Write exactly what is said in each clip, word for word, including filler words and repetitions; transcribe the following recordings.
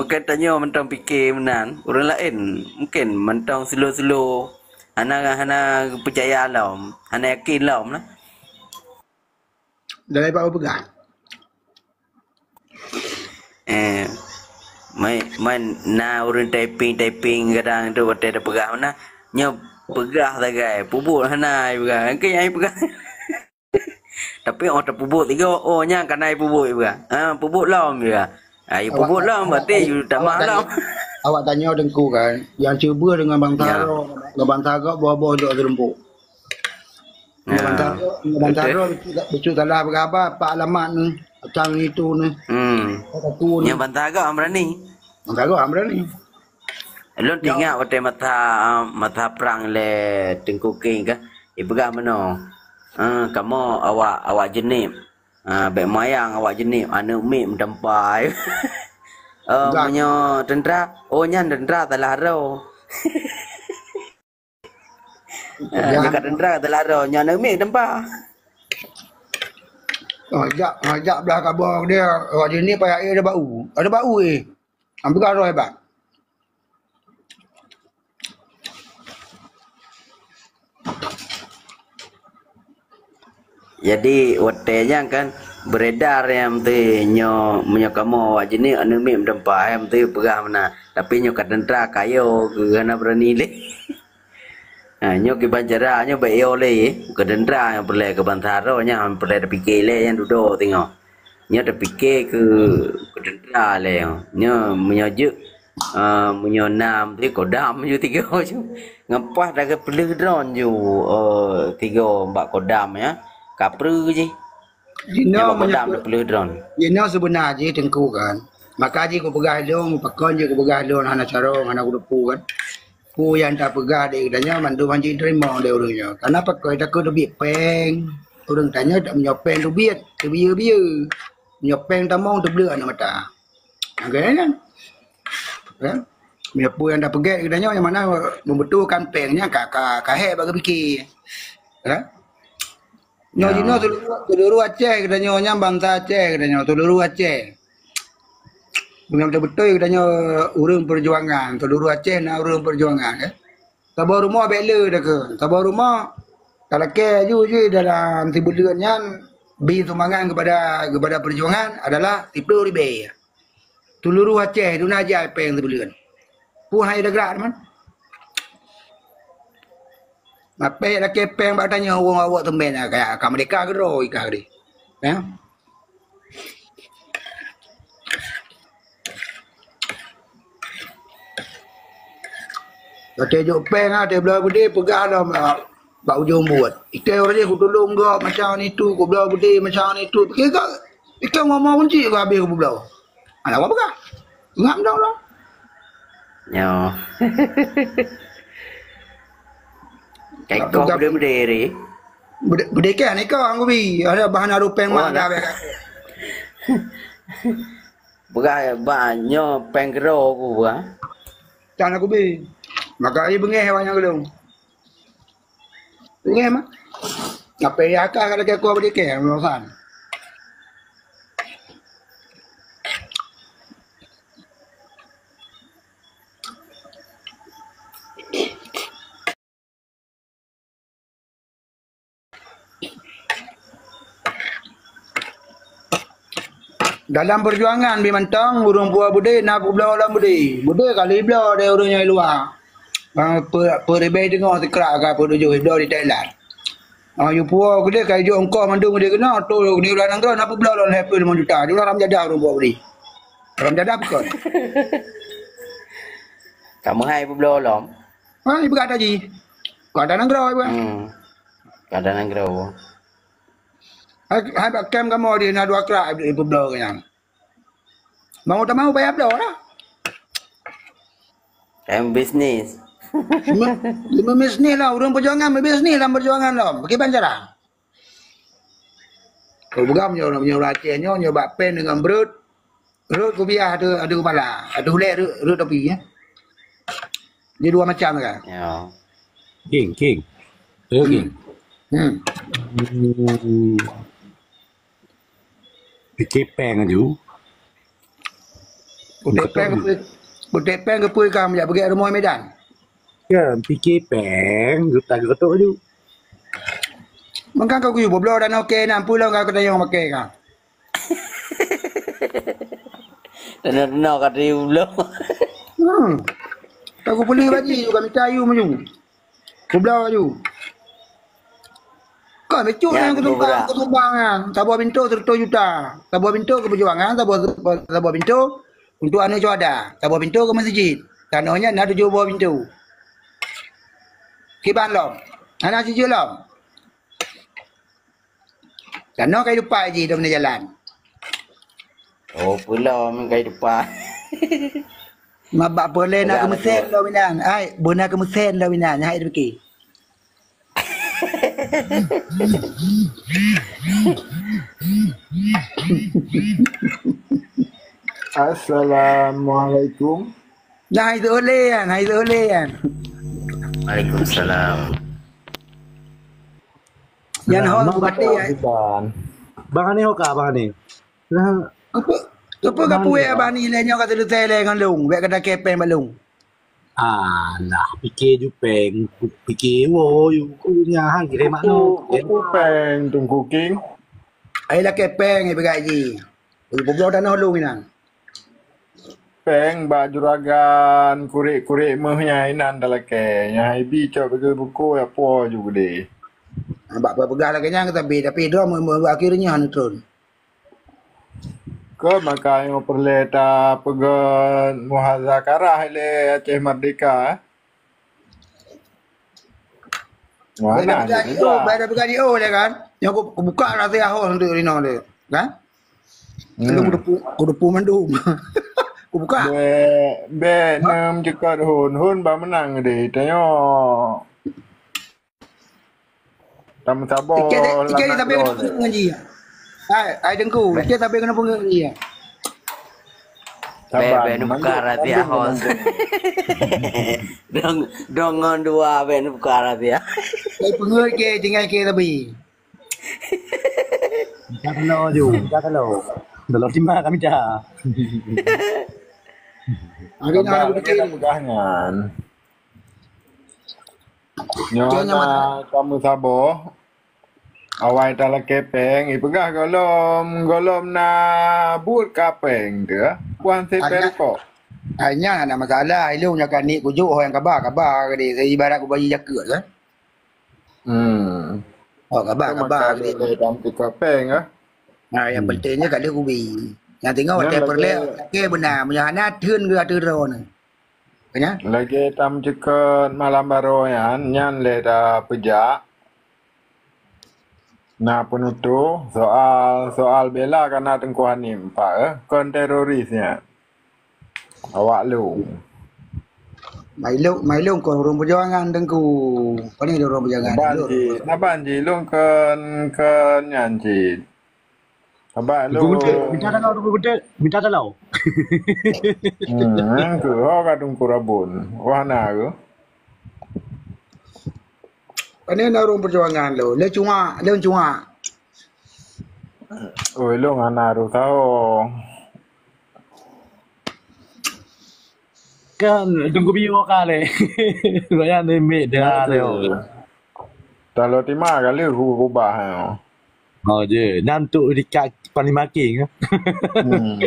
Mungken tanyoe mantong pike meunan, ureuëng laén mungken mantong slow-slow, hana, hana peucaya lom, hana yakin lom lah. Dari Pak peugah. Eh, mai, mai na ureuëng typing-typing kadang tu watée tapeugah meunan, nyoe peugah sagai, peubuet hana ai peugah. Engke ai peugah. Tapi oh tapeubuet tiga, oh nyang kana ai peubuet peugah. Ha, peubuet lom peugah. Ha, ya peubuet lom berarti you tamah lom. Awak tanyoe Teungku kan, yang cuba dengan bangsa Rom, dengan bangsa Arab boh-boh dok serumpuk. Ngon bansa, ngon bansa droe, bacut salah beuraba, pak alamat neuh, atang itu neuh. Hmm. Aku neuh. Ngon bansa agam berani. Bansa agam berani. Lôn teuingat watée masa, masa prang lé Teungku King ka, ipeugah meunoe, "Eh, kamoe awak, awak Jeunieb. Ah, bék mayang awak Jeunieb, aneuk miet meutampa." Oh, meunyoe teuntra, oh nyan teuntra salah droe. Ah, dekat tentara telah ada nyan neumi tempa. Oh, jak, jak belah kaboh dia. Oh, di ni payah eh ada bau. Ada bau eh. Ambil roh hebat. Jadi watée nyan kan beredar nyang meuti nyoe meunyoe kamoe awak Jeunieb aneuk miet meutampa, eh, meuti peugah meunan. Tapi nyoe ka teuntra kayo keu hana beurani lé. Ha, nyoe kiban cara nyoe bék yo lé, keu teuntra nyang peureulée keu bansa droe nyan peureulée tapike lé nyang dudoe singoh. Nyoe tapike keu, keu teuntra lé nyoe. Nyoe meunyoe jeuet, ah, meunyoe nam ti kodam ju tiga ju. Ngon paih dagée peuleueh droen ju, eh, tiga bak kodam nyan. Kapreu jih. Nyoe bak kodam tapeuleueh droen. Jinoe seubeuna jih Teungku kan. Maka jih kupeugah lôn, pakon jih kupeugah lôn hana carông, hana kuteupeu kan. Peue nyang tapeugah di geutanyoe mandum hanjeuet teurimong lé ureuëng nyoe. Kana pakon takot teubiet péng. Ureuëng tanyoe tak meunyoe péng teubiet, teubiyeu-biyeu. Meunyoe péng tamong teubleuek aneuk mata. Oke kan? Kan? Meunyoe peue nyang tapeugét geutanyoe nyang mana membutuhkan péng nyan ka, ka, ka hék bak geupike. Kan? Nyoe jinoe seluruh, seluruh Aceh geutanyoe nyan bansa Aceh geutanyoe, seluruh Aceh. Meunyoe beutôi-beutôi geutanyoe ureuëng peujuangan, seluruh Aceh na ureuëng peujuangan, eh. Saboh rumoh bék le takheun. Saboh rumoh talakée aju jih dalam sibuleuen nyan bi sumbangan kepada, kepada peujuangan adalah siplôh ribée. Seluruh Aceh duna jai péng sibuleuen. Peue hai dagrak teman. Mapéh lakée péng bak tanyoe wong awak teumén ka, ka merdeka keudroe ikah deh. Ya. Watée jok péng ah, watée bloe beudé peugah lom bak ujong buet. Ikai ureuëng kutulông gob macam itu, kubloe beudé macam itu. Pikir kau, ikai ngomong kunci kau habis kubloe. Alah, apa peugah? Ngap dah lah. Nyoe. Kaiko beudé-beudé ri. Beudé, beudé kan iko anggubi. Ada bahan aru péng mah dah. Peugah ba nyoe péng keudroe ku ba. Tan aku bi. Maka ai beungéh awak nyang gelung. Beungéh mah. Apa ya ka ada ke ku beudé ke urusan. Dalam peujuangan bi mantong ureuëng puwoe beudé na peubloe lom beudé. Beudé kali bloe deh ureuëng nyang luwa. Ah, pe-, peuribée teungoh sikrak ka peutujoh bloe di Thailand. Ah, yue puwoe keudeh ka ijok ongkoh mandum di keunoe, tu di luwa nanggroe na peubloe lom lhée ploh limong juta. Di luwa haram jadah ureuëng puwoe beudé. Haram jadah bukon. Kamoe hai peubloe lom. Ha, ipeugah tadi. Kau ada nanggroe ipeugah. Hmm. Kau ada nanggroe. Hai, hai bak kem kamoe di na dua krak ipeubloe keu nyan. Mau tak mau payah bloe lah. Em bisnis. Cuma, cuma bisnis lah, ureuëng peujuangan bisnis lah peujuangan lom. Bagaimana cara? Kau peugah nyoe, nyoe Aceh nyoe, nyoe bak pen dengan brut. Rot kupiah atau, atau kepala, atau ulek rot, rot topi ya. Dia dua macam kan. Ya. King, King. Eh, King. Hmm. Hmm. Fikir peng aju. Putéh péng keupeue, putéh péng keupeue ka meujak beugèt rumoh Medan? Kan, pike péng, juta geutok ju. Mangka ka kuyue bubloe dan oke nan, peue lom ka kutanyong makai ka. Teunoe-teunoe ka tayue bubloe. Hmm. Ka kupeuli baji ju, ka mita ayue maju. Bubloe ju. Ka meucuk nyang kusumbang, kusumbang nyan. Saboh pintoe seratus juta. Saboh pintoe keu peujuangan, saboh, saboh pintoe untuk aneuk syuhada. Saboh pintoe keu meuseujid. Tanoh nyan na tujoh boh pintoe. Kiban lom. Hana sijeuet lom. Tanoh kai lupa jih dong jalan. Oh, peue lom kai lupa. Mabak peureulèe na keumeusen lom inan. Ai, beuna keumeusen lom inan. Hai dipike. Assalamualaikum. Nah, itu oleh kan, nah, itu oleh kan. Waalaikumsalam. Yan ho baté. Bang Hani ho ka, Bang Hani. Nah, apa, apa ka puwèk Abang Hani lé nyoe ka teudeusai lé ngon lôn, bèk ka dakée péng bak lôn. Alah, pike ju péng, pike woe ju ku nyan han kirém mak lôn. Ku péng Teungku King. Ai lakée péng ipeugah jih. Publoe tanoh lôn inan. Péng bak juragan kurek-kurek meuh nyan inan talakée. Nyan ibi cok bagi buku ya po ju gede. Bak peugah lagée nyan tapi, tapi droe meu-, meu-, akhirnya han tron. Keu maka nyoe peureulée tapeugét muzakarah lé Aceh Merdeka, eh? Wah, na, na, na. Bai dah peugah di oh lé kan? Nyoe ku, kubuka rahsia hos untuk rinoe tu, kan? Hmm. Lalu kudepu, kudepu mandum. Kubuka. Bèk, bèk nem ceukat hon, hon ba meunang deh. Tanyoe. Tam saboh. Iké, iké sampai kena peungeut ngon jih. Hai, hai Teungku, iké sampai kena peungeut ngon jih. Bèk, bèk neubuka rahsia hos. Dong, dong ngon dua bèk neubuka rahsia. Hai peungeut ke, tinggai ke tapi. Minta tolong ju, minta tolong. Tolong terima kami dah. Ada nak peugah nyan. Nyoe na kamoe saboh, awai talakée péng, ipeugah gohlom, gohlom na buet ka péng teuh, puan seper kok. Ai nyan hana masalah, ilôn nyang ka nik kujok ho nyang kaba, kaba gede, ibarat kubayi jakeuet kan. Hmm. Oh, kaba, kaba gede. Tam teuka péng ah. Nah, yang penting je ka lheueh kubi. Yang tengok watèe peureulèe, oke beuna, meunyoe hana theun geu ateueh droeneuh. Lagée tam ceukeut malam baroe nyan, nyan lé tapeujak. Na peunutoh soal, soal bela kana Teungku Hanim, Pak, eh, kon teroris nyan. Awak lôn. Mailong, mailong kon ureueng peujuangan Teungku. Pane ureueng peujuangan? Saban cit, saban cit lôn kon, kon nyan cit. Saban lôn. Minta tolong, minta tolong. Hmm, keu ho ka Teungku Rabon. Wah na keuh. Pane na ureueng peujuangan lôn. Lôn cuma, lôn cuma. Oi, lôn hana rôh saho. Kan Teungku Bio ka lé. Banyak ni mik dah lé. Talo tima kali hu kubah. Oh je, nyan tu di kaki Panglima King. Hmm.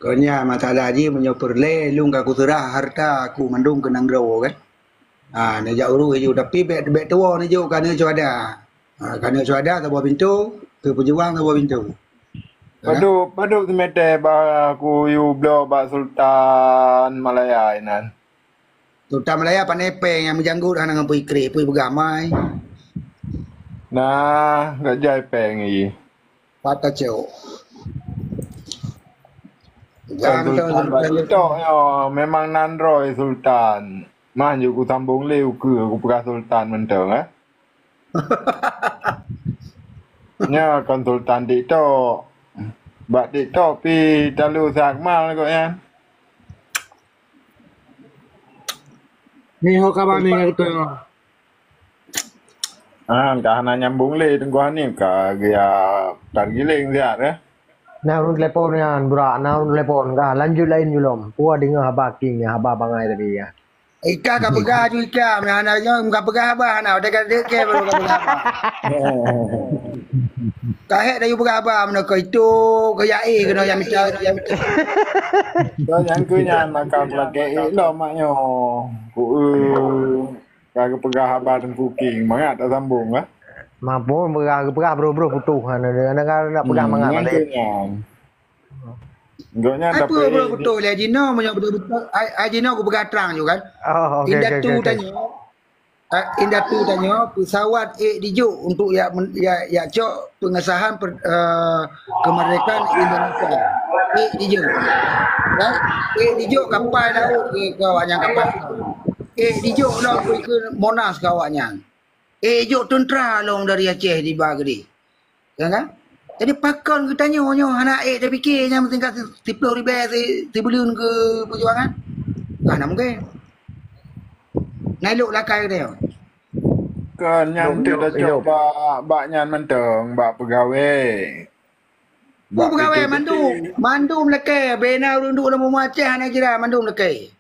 Kon nyan masalah jih meunyoe peureulèe lôn ka kuseurah hareuta ku mandum keu nanggroe kan. Ha, neujak urus ju, tapi bèk, bèk tuwoe neujok keu aneuk syuhada. Ha, keu aneuk syuhada saboh pintoe, keu peujuang saboh pintoe. Padub, padub seumeutée bah kuyue bloe bak Sultan Malaya inan. Sultan Malaya pane péng nyang meujanggot hana ngon pui kreh, pui peugah mai. Nah, gak jai péng i. Pat tacok. Sultan bak TikTok nyoe memang nan droe Sultan. Mah nyoe kusambong lé ukeue kupeugah Sultan mantong eh. Nyoe kon Sultan TikTok. Bak TikTok pi talu si Akmal kok nyan. Ni ho kaban ni kata. Ah, ka hana nyambung lé Teungku Hanif ka gaya targiling siat eh. Na ureueng telepon nyan, Burak, na ureueng telepon kah. Lanjut laén julom. Peue deungoe haba King nyan, haba bangai tadi nyan. Ika ka peugah ju Ika, meuhana nyoe ka peugah haba hana, watèe ka deuek kèe baru ka peugah haba. Ka hèk dah yue peugah haba meunoe keu itu, keu Yae keunoe nyang mita, nyang mita. Nyan keu nyan maka peulakèe lom mak nyoe. Ku, eh, ka geupeugah haba Teungku King, mangat tasambong lah. Mampun peugah, geupeugah broh-broh putôh, hana, hana, hana peugah mangat balik. Nyan keu nyan. Gobnyan dapet. Apa beutôi lé jinoe, meunyoe beutôi-beutôi, ai, ai jinoe kupeugah trang ju kan. Oh, okey, okey, okey, okey. Indatu tanyoe, ah, indatu tanyoe, pesawat ék dijok untuk yak men-, yak, yak cok pengesahan per-, eh, kemerdekaan Indonesia. Ék dijok. Kan? Ék dijok kapal laut ke, ke awaknyan kapal. Ék dijok lom ke Monas ke awaknyan. Eh, jok teuntra lom dari Aceh diba keudeh. Ya kan? Jadi, pakon geutanyoe nyoe hana ék tapike nyang tingkat si-, siplôh ribèe si-, sibuleuen keu peujuangan? Hana mungken. Na ilok lakèe geutanyoe. Kon nyan teuh tacok bak, bak nyan mantong, bak peugawée. Bak peugawée mandum, mandum lakèe. Bèk na ureueng duek lam bumoe Aceh hana kira, mandum lakèe.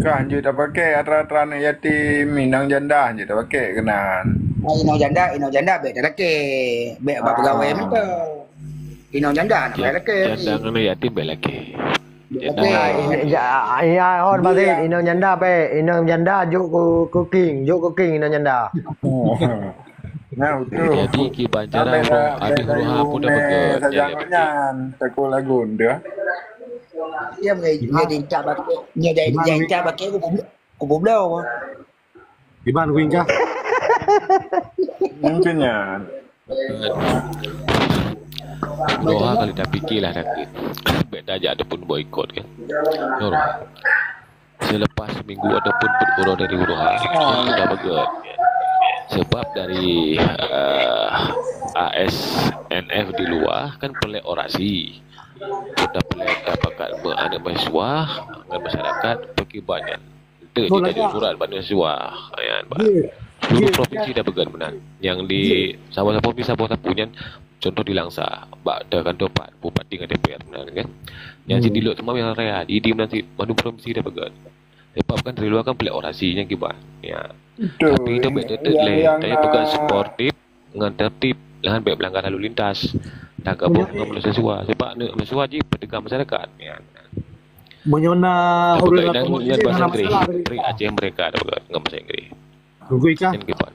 Kan jeuet tapakèk atra-atra aneuk yatim, inong janda jeuet tapakèk keunan. Ah, inong janda, inong janda bèk talakèe, bèk bak peugawée mantong. Inong janda hana talakèe. Janda ngon aneuk yatim bèk lakèe. Janda. Bèk lakèe. Ah, ini, ja-, ah, ya, hon, Basit, inong janda bèk, inong janda jok keu, keu King, jok keu King inong janda. Nah, betul. Jadi, kiban cara abéh huru-hara pun dah peugah. Sajak nyan, takut lagu dia. Iya, nyoe, nyoe diintat bakée, nyoe dai-, diintat bakée kubu-, kububloe. Iban kuingkah. Mungkin nyan. Roha kali tapike lah sakét. Bèk tajak ataupun boikot kan. Nyoe Roha. Selepas seminggu ataupun peuet uroe dari Roha, nyan sudah bagot. Sebab dari, eh, A S N F di luwa kan peureulèe orasi. Peureulèe tapakat bak aneuk mahasiswa ngon masyarakat pakriban nyan. Enteuk jitajoh surat bak mahasiswa. Nyan, bak seluruh provinsi dah peugah meunan. Nyang di saboh-saboh provinsi, saboh sapeue nyan, contoh di Langsa, bak kantor pat, bupati ngon D P R meunan kan. Nyang cit di lôn teuma wilayah raya, di, di meunan cit, mandum provinsi dah peugah. Sebab kan dari luwa kan peureulèe orasi nyang kiban. Ya. Tapi itu bèk teuteuet lé, tapi peugah sportif ngon tertib, nyan bèk melanggar lalu lintas. Dan gabong ngon mahasiswa. Sebab aneuk mahasiswa jih peuteuka masyarakat. Ya. Meunyoe na ureueng akomodir hana masalah. Aceh mereka dah peugah ngon bahasa Inggris. Nyan kiban.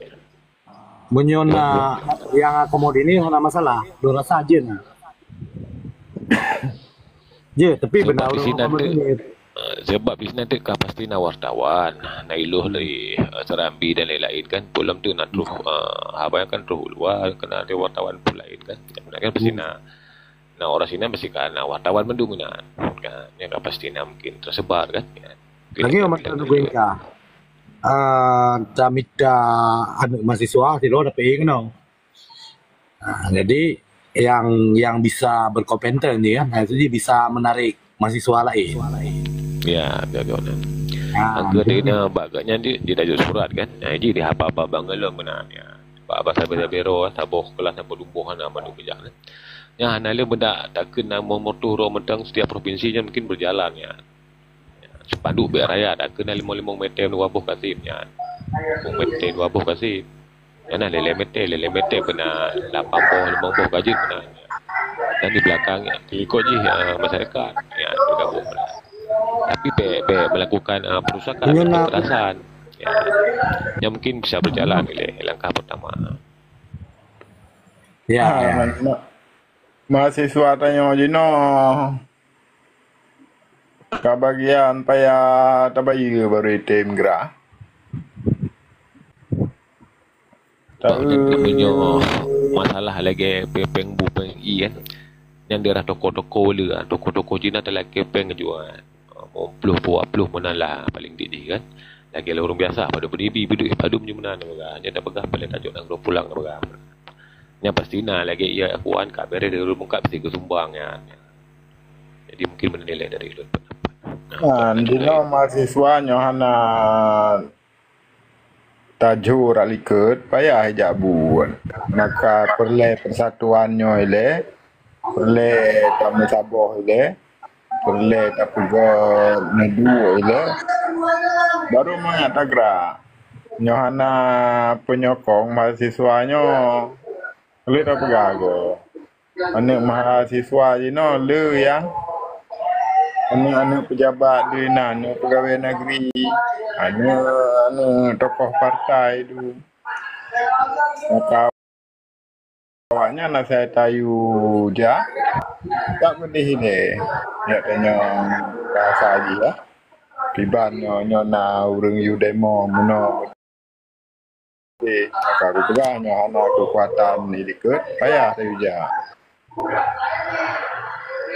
Meunyoe na nyang akomodir ni hana masalah, lôn rasa jeuet na. Jeuet, tapi beuna ureueng akomodir. Eh, sebab di sinan teuk ka pasti na wartawan, na ilôh lé, eh, Serambi dan lain-lain kan. Peue lom teuk na troh, eh, haba kan troh u luwa, keunan lé wartawan peue lain kan. Nyan kan pasti na, na orang sinan pasti ka na wartawan mandum inan. Kan, nyan ka pasti na mungkin tersebar kan. Lagèe mantong Teungku Ingka. Ah, tamita aneuk mahasiswa sidroe dapet keunoe. Ah, jadi yang, yang bisa berkompeten je kan, ha, itu je bisa menarik mahasiswa lain. Ya, betul, betul. Ah, angka jadi dia bak gobnyan di, di tajuk surat kan. Nah, jadi di haba-haba bangelom keunan ya. Bak haba sabe-sabe droe, saboh kelas saboh lumboh hana mandum keujak kan. Nyan hana lé meudak takheun na meureutoh droe mantong setiap provinsi nyan mungkin berjalan ya. Spanduk bèk raya, takheun na limong-limong meter dua boh ka sép nyan. Limong meter dua boh ka sép. Nyan na lhèe-lhèe meter, lhèe-lhèe meter beuna lapan boh, limong boh ka jeuet beuna. Dan di belakang, ya, ikut jih, ah, masyarakat, ya, bergabung beuna. Tapi bèk, bèk melakukan, ah, perusakan, kekerasan. Ya. Nyan mungkin bisa berjalan ilèe langkah pertama. Ya, ah, ya. Ma-, ma-, mahasiswa tanyoe jinoe. Ka bagian payah tabayeue baru item geurah. Bah, tapi meunyoe masalah lagèe péng bu péng i kan, nyan daerah toko-toko le, toko-toko Cina talakèe péng jua. Lima puluh, dua puluh meunan lah paling tinggi kan. Lagèe ureueng biasa, padum ribu, padum ju meunan, nyan tapeugah paling tajok nanggroe pulang tapeugah. Nyan pasti na lagèe iya akuan ka beres dari ureueng mungkat pasti geusumbang nyan. Jadi mungkin meunilai dari lôn pendapat. Nah, jinoe mahasiswa nyoe hana tajok rak likot, payah ijak buet. Maka peureulèe persatuan nyoe ilèe, Peureulée tameusaboh ilée, peureulée tapeugét neuduek ilée, barô mangat tagrak. Nyoe hana peunyokong mahasiswa nyoe, lé tapeugah goe. Aneuëk mahasiswa jinoe le nyang aneuëk-aneuëk peujabat di na, aneuëk peugawée negeri, aneuëk-aneuëk tokoh partai tu. Maka awaknyan asai tayue jak, tak peudeh ilée. Jak tanyong bahasa jih ya. Kiban nyoe, nyoe na ureuëng yue demo meunoe. Eh, ka kupeugah nyoe hana keukuatan ilikot, payah tayue jak.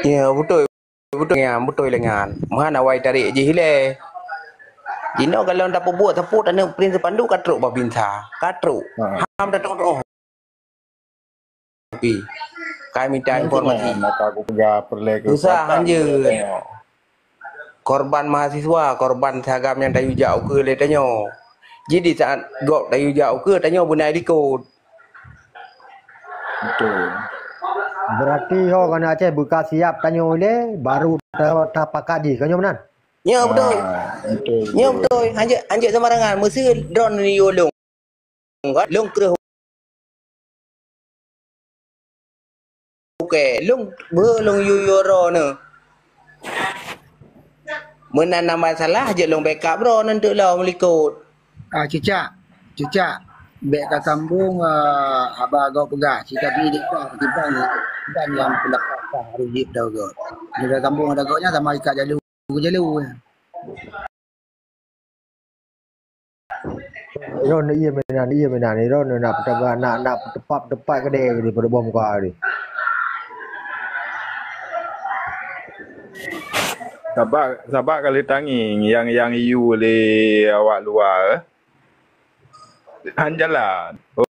Ya, beutôi. Beutôi nyan, beutôi lé nyan. Meuhan awai tarék jih ilée. Jinoe galom tapeubuet sapeue taneuk print sipandu ka trok babinsa. Ka trok. Ha. Ham datang-datang. Tapi, ka mita informasi. Maka kupeugah peureulée keu susah, anjeue. Korban mahasiswa, korban si agam nyang tayue jak ukeue lé tanyoe. Jadi saat gob tayue jak ukeue, tanyoe beuna ilikot. Betul. Berarti ho keunan Aceh beuka siap tanyoe ilée, baru ta-, tapakat jih, ka nyoe meunan? Nyoe beutôi. Ah, betul, betul. Nyoe beutôi. Hanjeuet, hanjeuet seumarangan. Meuseu droeneuh yue lôn. Lôn kreueh ukée. Lôn beu lôn yue-yue droeneuh. Meunan na masalah jeuet lôn backup droeneuh teuk lom likot. Ah, cicak, cicak. Bék ka sambung, ah, haba gob peugah. Cita bi dek ka kiban, kiban nyang peulapak ka harôh jeuet dau gob. Bila sambung ada gob nyan sama ikat jalu. Jalu. Droeneuh ié meunan, ié meunan. Droeneuh nak peuteupat, nak, nak peuteupat, peuteupat keudeh di padub muka tadi. Sabab, sabab ka lheueh tangieng nyang, nyang iyue lé awak luwa, eh. Han jalan.